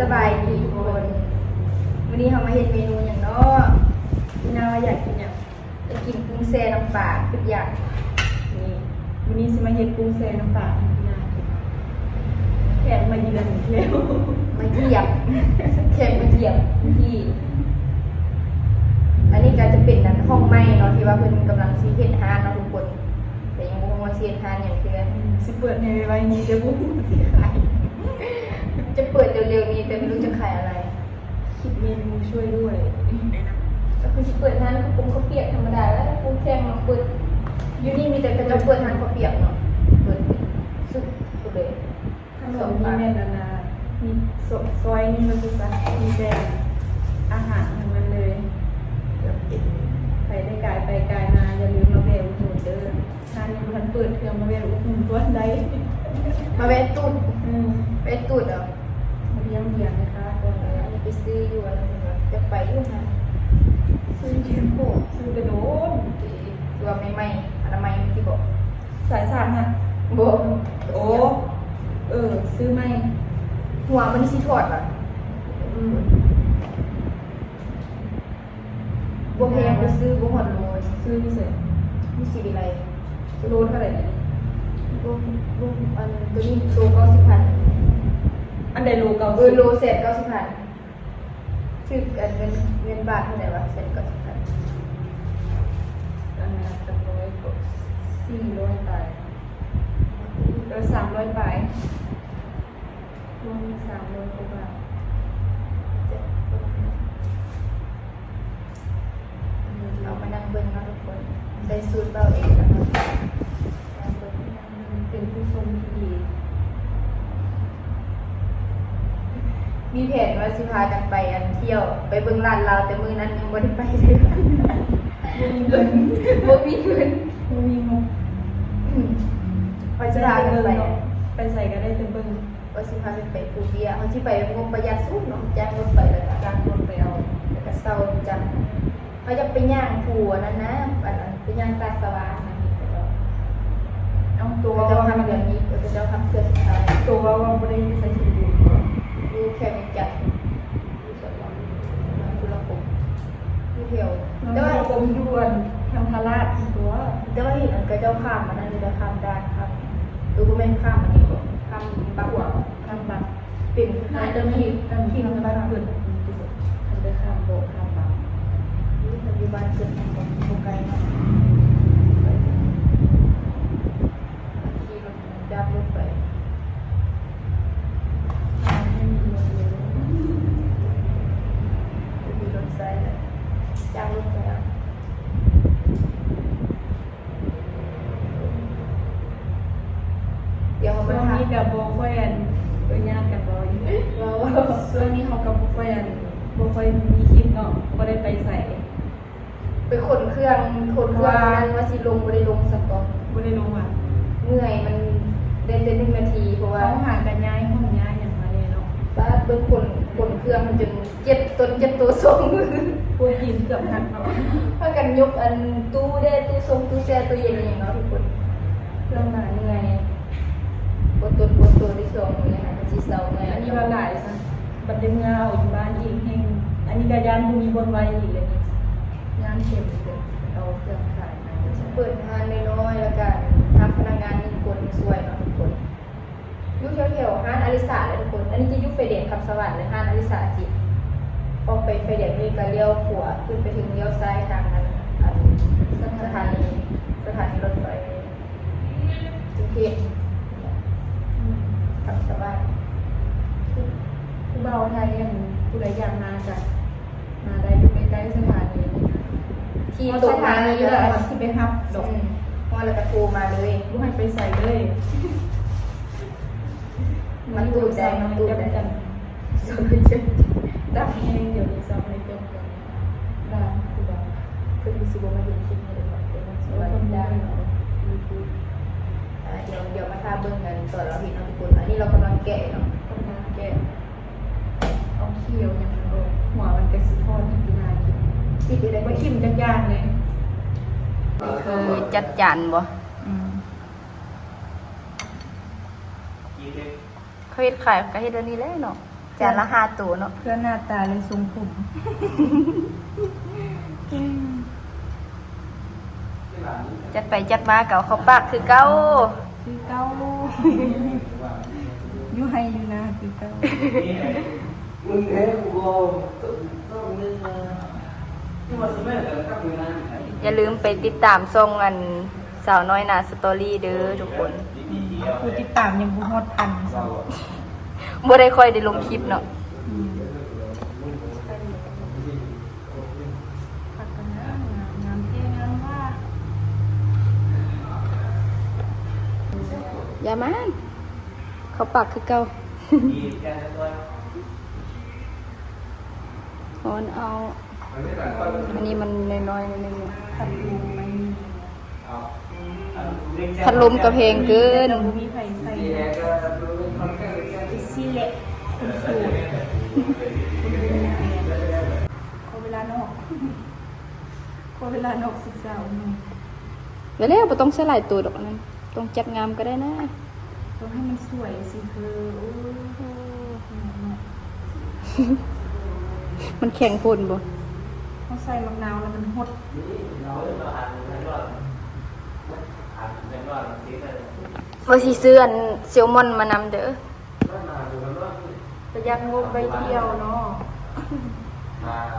ສະບາຍດີທຸກຄົນ ມື້ນີ້ເຮົາມາເຮັດເມນູຫຍັງເນາະ? ພີ່ນາວ່າຢາກກິນຫຍັງ? ຢາກກິນກຸ້ງແຊ່ນ້ຳປາ ຄືຢາກ. ນີ້ ມື້ນີ້ຊິມາເຮັດກຸ້ງແຊ່ນ້ຳປາໃຫ້ພີ່ນາກິນ. ແຂກມາເຢືອນແລ້ວ ມາຢ້ຽມ ແຂກມາຢ້ຽມທີ່. ອັນນີ້ກໍຈະເປັນ ອັນ ຫ້ອງໃໝ່ເນາະ ທີ່ວ່າເພິ່ນກຳລັງຊິເຮັດຮ້ານເນາະທຸກຄົນ ແຕ່ຍັງບໍ່ຮູ້ວ່າຊິເຮັດຮ້ານຫຍັງເທື່ອ. ອືມ ຊິເປີດໃຫ້ໄວໆນີ້ ແຕ່ບໍ່ຮູ້ຊິຂາຍ. ຈະເປີດເລັວໆນີ້ ແຕ່ບໍ່ຮູ້ຈະຂາຍອະໄລ. ຄິດເມນູຊ່ວຍດ້ວຍ. ກໍຄືຊິເປີດຮ້ານເຂົ້າປົງເຂົ້າປຽກທຳມະດາແຫຼະ ຄູ່ແຂ່ງມາເປີດ. ຢູ່ນີ້ມີແຕ່ເຂົາເຈົ້າເປີດຮ້ານເຂົ້າປຽກເນາະ ເປີດສຸດເລີຍ. ຖະໜົນນີ້ແມ່ນອັນນ່າ ມີ ຊ- ຊອຍນີ້ວ່າຊັ້ນຊະ ມີແຕ່ອາຫານທັງນັ້ນເລີຍ. ໃຜໄດ້ກາຍໄປກາຍມາ ຢ່າລືມມາແວ່ອຸດໜູນເດີ້. ຮ້ານຍັງບໍ່ທັນເປີດເທື່ອ ມາແວ່ອຸດໜູນກ່ອນໄດ້. ມາແວ່ຕູດ. ອືມ ແວ່ຕູດເອົາ ມາຢ້ຽມຢາມແມ່ຄ້າກ່ອນ. ເອີ ອັນນີ້ໄປຊື້ຢູ່ອັນນັ້ນ ຢາກໄປຢູ່ຫັ້ນ. ຊື້ຢູ່ ຊື້ແຕ່ດົນ ເອີ ຄືວ່າໃໝ່ໆ ອະນາໄມມັນຊິບໍ່ ສາຍສາມຫັ້ນ. ບໍ່ ໂອ້ ເອີ ຊື້ໃໝ່. ຫົວມັນຊິຖອດຫວາ? ອືມ ບໍ່ແພງ ໄປຊື້ບໍ່ຮອດໂລ. ຊື້ຢູ່ໃສ? ຢູ່ສີວິໄລ. ໂລເທົ່າໃດນີ້? ບໍ່ ບໍ່ ອັນໂຕນີ້ໂລເກົ້າສິບພັນ. ອັນໃດໂລເກົ້າສິບ? ເອີ ໂລແສນເກົ້າສິບພັນ. ຖືກ ອັນເງິນ ເງິນບາດເທົ່າໃດວະ? ແສນເກົ້າສິບພັນ. ອັນນັ້ນຈັກຮ້ອຍກວ່າ ສີ່ຮ້ອຍປາຍ ເອີ ສາມຮ້ອຍປາຍ. ລວມມີສາມຮ້ອຍກວ່າບາດ. ເຮົາມານັ່ງເບິ່ງເນາະທຸກຄົນ ໃສ່ສູດເວົ້າເອງນະ. ນັ່ງເບິ່ງ ນັ່ງເບິ່ງ ເປັນຜູ້ຊົມທີ່ດີ. ມີແຜນວ່າຊິພາກັນໄປ ອັນ ທ່ຽວ ໄປເບິ່ງລາດລາວ ແຕ່ມື້ນັ້ນຍັງບໍ່ໄດ້ໄປເລີຍ ບໍ່ມີເງິນ ບໍ່ມີເງິນ ບໍ່ມີງົບ. ຂ້ອຍຊິພາກັນໄປ ໄປໃສກໍໄດ້ແຕ່ເບິ່ງ. ວ່າຊິພາກັນໄປພູເບ້ຍ ເຮົາຊິໄປແບບງົບປະຢັດສຸດເນາະ ຈ້າງລົດໄປ ແລ້ວກໍຈ້າງລົດໄປເອົາ ແລ້ວກໍເຊົ່າຈັກ ເຮົາຢາກໄປຍ່າງພູອັນນັ້ນນະ ອັນ ອັນ ໄປຍ່າງຕາດສະຫວ່າງນະ. ເອົາ ຕົວເຈົ້າ ເຂົາເຈົ້າຮັບເທື່ອນີ້ ເອີ ເຂົາເຈົ້າຮັບເທື່ອສຸດທ້າຍ. ຕົວເວົ້າວ່າບໍ່ໄດ້ຢູ່ໄສ ຢູ່ ຢູ່ແຂວງວຽງຈັນ ຢູ່ສວນຫຼວງ ຢູ່ສຸລະຄົມ. ຢູ່ແຖວ ແຕ່ວ່າ ສົມຢູ່ອັນທຳພະລາດຕົວະ ແຕ່ວ່າເຫັນອັນເຂົາເຈົ້າຂ້າມອັນນັ້ນຢູ່ເດ້ ຂ້າມດ່ານ ຂ້າມ ເອີ ບໍ່ແມ່ນຂ້າມອັນນີ້ບໍ ຂ້າມບັກ ຂ້າມບັກ ເປັນ ໜ້າຈະມີ ທີ່ ທີ່ທາງບ້ານເພິ່ນ ຄັນໄປຂ້າມບໍ່ ຂ້າມບັກ ຄັນຢູ່ບ້ານເພິ່ນມັນກໍບໍ່ໄກເນາະ. ຂີ່ລົດ ຈ້າງລົດໄປ ບໍ່ມີລົດໃຊ້ແລ້ວ ຈ້າງລົດໄປເອົາ. ດຽວເຮົາມາຖາມ ຊ່ວງນີ້ກໍບໍ່ຄ່ອຍ ອັນ ເອີ້ນຍາດກັນເວົ້າຢູ່ ເວົ້າ ເວົ້າ ຊ່ວງນີ້ເຮົາກໍບໍ່ຄ່ອຍ ອັນ ບໍ່ຄ່ອຍມີຄລິບເນາະ ບໍ່ໄດ້ໄປໃສ. ໄປຂົນເຄື່ອງ ຂົນເຄື່ອງ ເພາະວ່າ ນັ້ນວ່າຊິລົງ ບໍ່ໄດ້ລົງຊັ້ນກໍ ບໍ່ໄດ້ລົງຫວາ? ເມື່ອຍ ມັນໄດ້ແຕ່ໜຶ່ງນາທີ ເພາະວ່າ ເຮົາຫາກັນຍ້າຍຫ້ອງຍ້າຍຫຍັງມາແດ່ເນາະ. ປາດ ເບິ່ງຂົນ ຂົນເຄື່ອງຈົນເຈັບຕົນເຈັບໂຕສອງມື ໂອ້ຍ ຕີນເກືອບຫັກເນາະ. ພາກັນຍົກອັນຕູ້ແດ່ ຕູ້ຊົງ ຕູ້ແຊ່ ຕູ້ເຢັນອີ່ຫຍັງເນາະທຸກຄົນ ເຄື່ອງຫຼາຍເມື່ອຍ ປົວຕົນປົວໂຕໄດ້ສອງມື້ ຫາກໍຊິເຊົາເມື່ອຍ. ອັນນີ້ວ່າຫຼາຍຊະ ບັດໄດ້ເມືອເອົາຢູ່ບ້ານອີກແຮ່ງ ອັນນີ້ກໍຢ້ານບໍ່ມີບ່ອນໄວ້ອີກແລ້ວນີ້ ຢ້ານເຕັມເລີຍ ເອົາເຄື່ອງຂາຍມາ. ເປີດຮ້ານນ້ອຍໆ ແລ້ວກໍຮັບພະນັກງານໜຶ່ງຄົນມາຊ່ວຍເນາະທຸກຄົນ. ຢູ່ແຖວໆຮ້ານອາລິສາແຫຼະທຸກຄົນ ອັນນີ້ຈະຢູ່ໄຟແດງຄຳສະຫວັນ ແລະ ຮ້ານອາລິສາຊິອອກໄປໄຟແດງນີ້ກໍລ້ຽວຂວາຂຶ້ນໄປເທິງ ລ້ຽວຊ້າຍທາງນັ້ນ ອັນ ສະຖານີ ສະຖານີລົດໄຟກຸງເທບ ອືມ ຄຳສະຫວັນ. ຜູ້ ຜູ້ບ່າວໄທ ອັນ ຜູ້ໃດຢາກມາກະມາໄດ້ ຢູ່ໃກ້ໆສະຖານີ ຂີ່ຕົງມາແລ້ວກໍ ຮອດສະຖານີແລ້ວ ຊິໄປຮັບດອກ ອືມ ຮອດແລ້ວກໍໂທມາເລີຍ ບໍ່ໃຫ້ໄປໃສເລີຍ. ມາຕູດໄດ້ ມາຕູດໄດ້ ສາວນ້ອຍເຈັບ ດັງແຮງ ດຽວນີ້ສາວນ້ອຍເຈັບກັນ ດາ ຄືວ່າ ເພິ່ນຊິບໍ່ມາເຫັນຄລິບນີ້ເດ້ ເພິ່ນຊິວ່າ ໂອ້ຍ ເພິ່ນບໍ່ໄດ້ເນາະ ອ່າ ດຽວ ດຽວມາຖ້າເບິ່ງກັນຕອນລາວເຮັດເນາະທຸກຄົນ. ອັນນີ້ລາວກຳລັງແກະເນາະ ກຳລັງແກະ ເອົາຂີ້ເອົາຫຍັງມັນອອກ ຫົວມັນກະຊິພອນໃຫ້ກິນ ຫາກິນ ຕິດໄດ້ ບໍ່ຖິ້ມຈັກຢ່າງເລີຍ. ຄືຈັດຈານບໍ່? ອືມ ເຂົາເຮັດຂາຍ ເຂົາເຮັດແບບນີ້ແຫຼະເນາະ. ຈານລະຫ້າໂຕເນາະ ເພື່ອໜ້າຕາ ແລະ ຊົງຜົມ. ຈັດໄປຈັດມາກໍເອົາເຂົ້າປາກຄືເກົ່າ ຄືເກົ່າ ຢູ່ໄຮ່ຢູ່ນາຄືເກົ່າ. ຢ່າລືມໄປຕິດຕາມຊ່ອງອັນ ສາວນ້ອຍນາສະຕໍຣີເດີທຸກຄົນ. ຜູ້ຕິດຕາມຍັງບໍ່ຮອດພັນຊ້ຳ ບໍ່ໄດ້ຄ່ອຍໄດ້ລົງຄລິບເນາະ. ອືມ ຄັກຂະໜາດ ງາມ ງາມແທ້ງາມວ່າ. ຢ່າມາ ເຂົ້າປາກຄືເກົ່າ. ຮ້ອນເອົາ. ອັນນີ້ມັນນ້ອຍໆ ໜ້ອຍໜຶ່ງ. ພັດລົມມັນ ພັດລົມກໍແພງເກີນ. ບໍ່ມີໃຜໃສ່ ຈັ່ງຊີ້ແຫຼະຄົນໂສດ ຄົນບໍ່ມີແຟນ. ຂໍເວລານອກ ຂໍເວລານອກສຶກສາອົງໃໝ່. ແລ້ວໆ ບໍ່ຕ້ອງໃສ່ຫຼາຍໂຕດອກ ອັນນັ້ນ ຕ້ອງຈັດງາມກໍໄດ້ນະ. ຕ້ອງໃຫ້ມັນສວຍຊິເທີ. ໂອ້ ມັນແຂງໂພດບໍ? ເຮົາໃສ່ໝາກນາວແລ້ວມັນຫົດ. ວ່າຊິຊື້ອັນແຊລມອນມານຳເດີ. ປະຢັດງົບໄປທ່ຽວເນາະ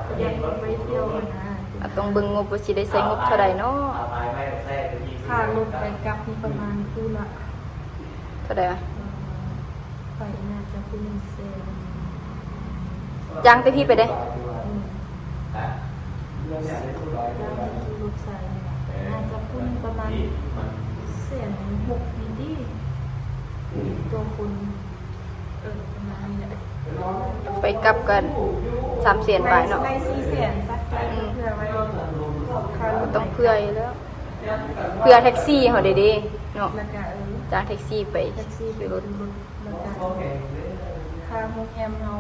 ປະຢັດງົບໄປທ່ຽວຫັ້ນນະ. ອາ ຕ້ອງເບິ່ງງົບວ່າຊິໄດ້ໃຊ້ງົບເທົ່າໃດເນາະ. ຄ່າລົດໄປກັບນີ້ປະມານຄູ່ລະເທົ່າໃດ? ໄປໜ້າຈະຄູ່ໜຶ່ງແສນ. ຈ້າງແຕ່ພີ້ໄປເດ້. ອືມ ຈ້າງແຕ່ຂີ່ລົດໃສ່ນີ້ລະ ໜ້າຈະຄູ່ໜຶ່ງປະມານແສນຫົກນີ້ຕິ ຕໍ່ຄົນ. ເອີ ປະມານນີ້ແຫຼະ. ໄປກັບກັນສາມແສນປາຍເນາະ ໄລ່ສີ່ແສນຊະ. ອືມ ເພື່ອໄວ້ ຕ້ອງເຜື່ອຢູ່ແລ້ວ ເຜື່ອແທັກຊີເຮົາເດ້ເນາະ. ແລ້ວກະ ເອີ ຈ້າງແທັກຊີໄປ ແທັກຊີໄປຂີ່ລົດ ແລ້ວກະຄ່າໂຮງແຮມເຮົາ.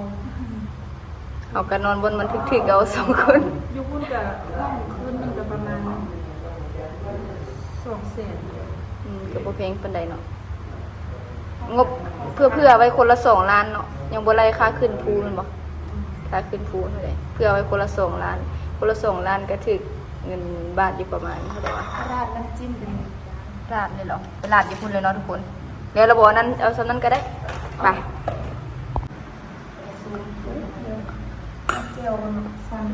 ເຮົາກໍນອນບ່ອນມັນຖືກໆ ເອົາສອງຄົນ. ຢູ່ພຸ້ນກໍຫ້ອງຄືນໜຶ່ງກໍປະມານສອງແສນ. ອືມ ກໍບໍ່ແພງປານໃດເນາະ. ງົບເພື່ອ ເພື່ອໄວ້ຄົນລະສອງລ້ານເນາະ ຍັງບໍ່ໄລ່ຄ່າຂຶ້ນພູແມ່ນບໍ່? ອືມ ຄ່າຂຶ້ນພູເທົ່າໃດ? ເພື່ອໄວ້ຄົນລະສອງລ້ານ ຄົນລະສອງລ້ານກໍຖືກເງິນບາດຢູ່ປະມານເທົ່າໃດວະ? ຕະຫຼາດນ້ຳຈິ້ມເປັນ ຕະຫຼາດນີ້ເນາະ ໄປຕະຫຼາດຢູ່ພຸ້ນເລີຍເນາະທຸກຄົນ. ແລ້ວລະບໍ່? ນັ້ນເອົາສ່ຳນັ້ນກໍໄດ້. ໄປ. ແຈ່ວມັນສັ່ນ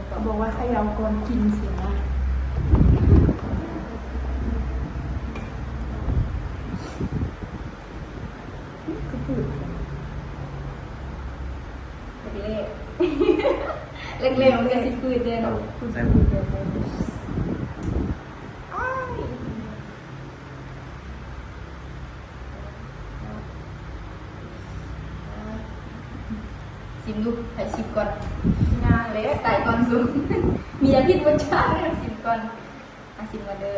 ເຂົາບອກວ່າເຂົາເຈົ້າກ່ອນກິນຊີ້ນະ ຄືຝືດ ແລກໆ ແລກໆ ມັນກໍຊິຝືດແດ່ເນາະ ຝືດໆ ແດ່. ຊິມດູ ໃຜຊິມກ່ອນ? ຍາກເລີຍ ຕາຍກ່ອນສູງ ມີອາທິດບໍ່ຈັກ ຊິມກ່ອນ. ອາ ຊິມກ່ອນເດີ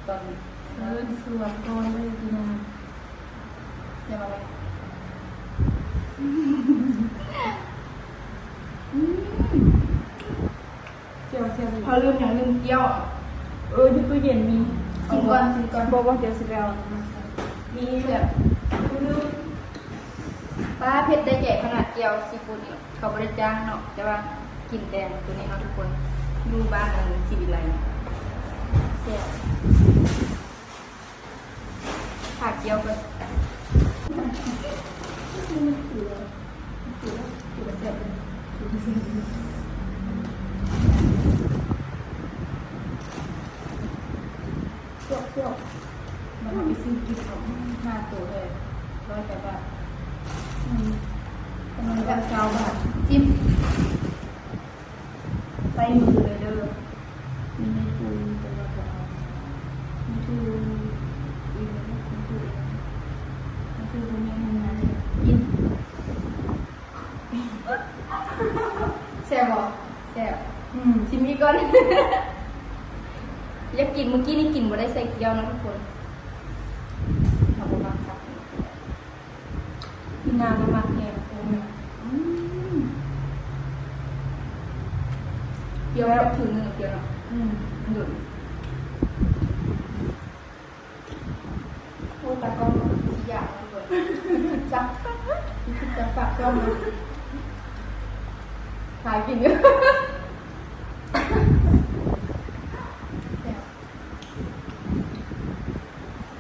ຕອນນີ້ ເອີ ສວນກ່ອນເລີຍພີ່ນ້ອງ. ຢ່າມາເລີຍ ອືມ. ແຈ່ວແຊບ ເຮົາລືມຢ່າງໜຶ່ງ ແຈ່ວ ເອີ ຢູ່ຕູ້ເຢັນມີ. ຊິມກ່ອນ ຊິມກ່ອນ. ບໍ່ ບໍ່ ດຽວຊິໄປເອົາ ມີແບບ ລືມ. ປ້າ ເຜັດໄດ້ໃຈຂະໜາດ ແຈ່ວຊີຟູດນີ້ ເຂົາບໍ່ໄດ້ຈ້າງເນາະ ແຕ່ວ່າກິນແຕ່ໂຕນີ້ເນາະທຸກຄົນ ຢູ່ບ້ານອັນສີວິໄລ ແຊບ. ຖ້າແຈ່ວກໍ ແຊບ ແຊບ ແຊບ. ພວກ ພວກ ມັນເອົາໄປຊື້ກິນເອົາ ຫ້າໂຕເລີຍ ຮ້ອຍແປດບາດ. ອືມ ປະມານຊາວບາດ. ຈິ້ມ ໃສ່ມືເລີຍເດີ. ມີໄມ້ທູ ແຕ່ວ່າບໍ່ເອົາ ໄມ້ທູ ອີ່ຫຍັງ ໄມ້ທູ ໄມ້ທູບໍ່ແມ່ນ ມັນກິນ. ແຊບບໍ່? ແຊບ. ອືມ ຊິມອີກກ່ອນ ຢາກກິນ. ມື້ກີ້ນີ້ກິນບໍ່ໄດ້ໃສ່ແກ້ວເນາະທຸກຄົນ ເຮົາບໍ່ມັກຄັກ. ກິນນ້ຳມັນແຮງ. ອືມ ອືມ ປຽວແລ້ວ ຖືໜຶ່ງປຽວເນາະ. ອືມ ມັນດົນ. ໂອ້ ຕາກ້ອງຄືຊິຢາກເລີຍ ຄືຈັກ ຄືຈັກ ຝາກກ້ອງນະ. ຫາກິນຢູ່.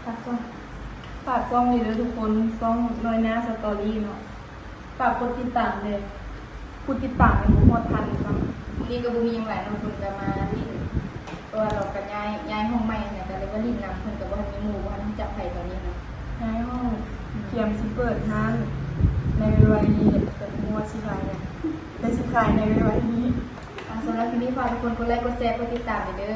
ຝາກຊ່ອງ ຝາກຊ່ອງນີ້ເດີທຸກຄົນ ຊ່ອງນ້ອຍໜ້າສະຕໍຣີເນາະ ຝາກກົດຕິດຕາມແດ່ ຜູ້ຕິດຕາມຍັງບໍ່ຮອດພັນຊ້ຳ. ມື້ນີ້ກໍບໍ່ມີຫຍັງຫຼາຍເນາະ ເພິ່ນກໍມາຫຼິ້ນ ເພາະວ່າເຮົາກໍຍ້າຍ ຍ້າຍຫ້ອງໃໝ່ຫັ້ນນະ ກໍເລີຍມາຫຼິ້ນນຳ ເພິ່ນກໍບໍ່ທັນມີໝູ່ ບໍ່ທັນຮູ້ຈັກໃຜຕອນນີ້ເນາະ ຍ້າຍຫ້ອງ ກຽມຊິເປີດຮ້ານໃນໄວໆນີ້ແຫຼະ ແຕ່ບໍ່ຮູ້ວ່າຊິຂາຍຫຍັງ ແຕ່ຊິຂາຍໃນໄວໆນີ້. ອ່າ ສຳລັບຄລິບນີ້ ຝາກທຸກຄົນກົດໄລກ໌ ກົດແຊ ກົດຕິດຕາມເດີ.